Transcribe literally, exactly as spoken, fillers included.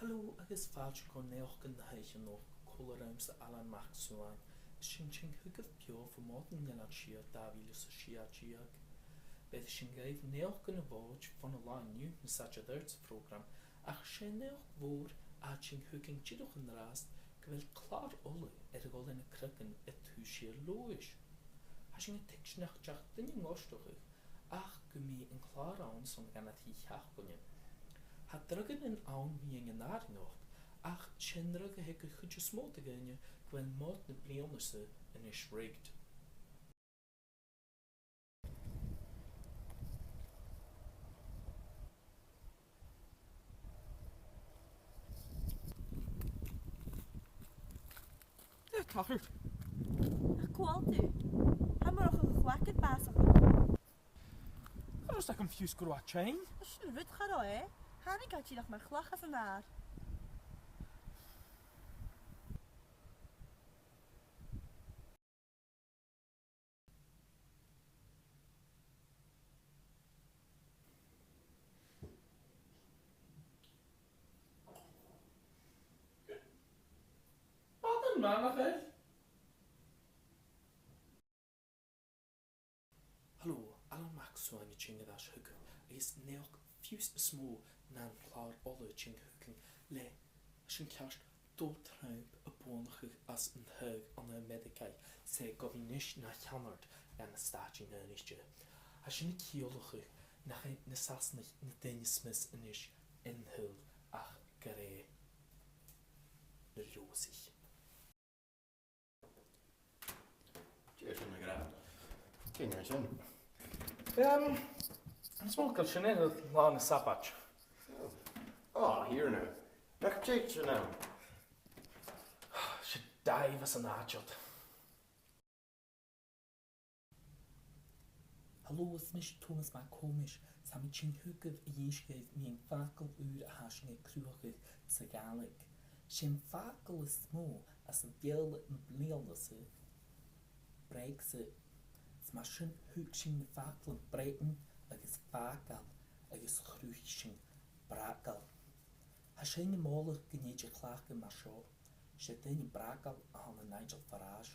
Halò agus fàilte gu Naidheachdan na h-Oidhche Nuadh còmhla riumsa, Ailean Mac Suain. Is sinn tighinn thugaibh beò bho Mhòd nan Eilean Siar dà mhìle 's a sia deug. Bheir sinn dhuibh naidheachdan a' Mhòid bhon an latha an-diugh, nas fhaide air adhart sa phrògram, ach 's e naidheachd mhòr a tha tighinn thugainn dìreach an-dràsta gu bheil clàr-ola air a dhol air na creagan air taobh siar Leòdhais. Tha sinn a' tuigsinn nach deach duine an ghoirteachadh ach gum bi an clàr ann son dhà no trì sheachdainean. Tha drughan ann mu dheidhinn an àrainneachd, ach 's e an dragh a th' aig a' chuid as motha de dhaoine gu bheil Mòd na bliadhna-sa a-nis rigged. Dè tha tachairt? Ach cò thu? Tha mi a' creidsinn gu bheil an clàr-ola a' bàsachadh. Cha robh fhios agam fiù 's gun robh e tinn. Sin rud, cha robh e. Thàinig e dìreach mar chleachdadh bhon adhar. Madainn mhath, a chàirdean. Halò, Ailean Mac Suain a' tighinn air ais thugaibh, agus naidheachd fiù 's as motha na an clàr-ola a' tighinn thugainn le, sin ceart, Donald Trump a' buannachadh anns an taghadh ann an Ameireagaidh, 's e gu bhith a-nis na cheannard dha na Stàitean Aonaichte. Tha sin a' ciallachadh nach e na Sasannaich na daoine as miosa a-nis air an t-saoghal ach gur e na Leòdhasaich. Dè tha sin ag ràdh? Dè tha sin? Em, 's motha gu bheil sin air Là na Sàbaid. Oh, here now. Nach tèid sin ann? 'S e dàimh as an àite ud. Halò, is mise Tòmas MacThòmais, 's tha mi a' tighinn thugaibh a dh'innse dhuibh mu fhacal ùr a tha sinn a' cruthachadh sa Ghàidhlig. 'S e am facal as motha anns a' Bheurla am bliadhna-sa, Brexit. Is mar sin thug sinn na faclan Breatain agus fàgail agus chruth sinn Bragail. Tha sinn a' moladh gun tèid a chleachdadh mar seo. 'S e duine Bragail a th' ann an Nigel Farage.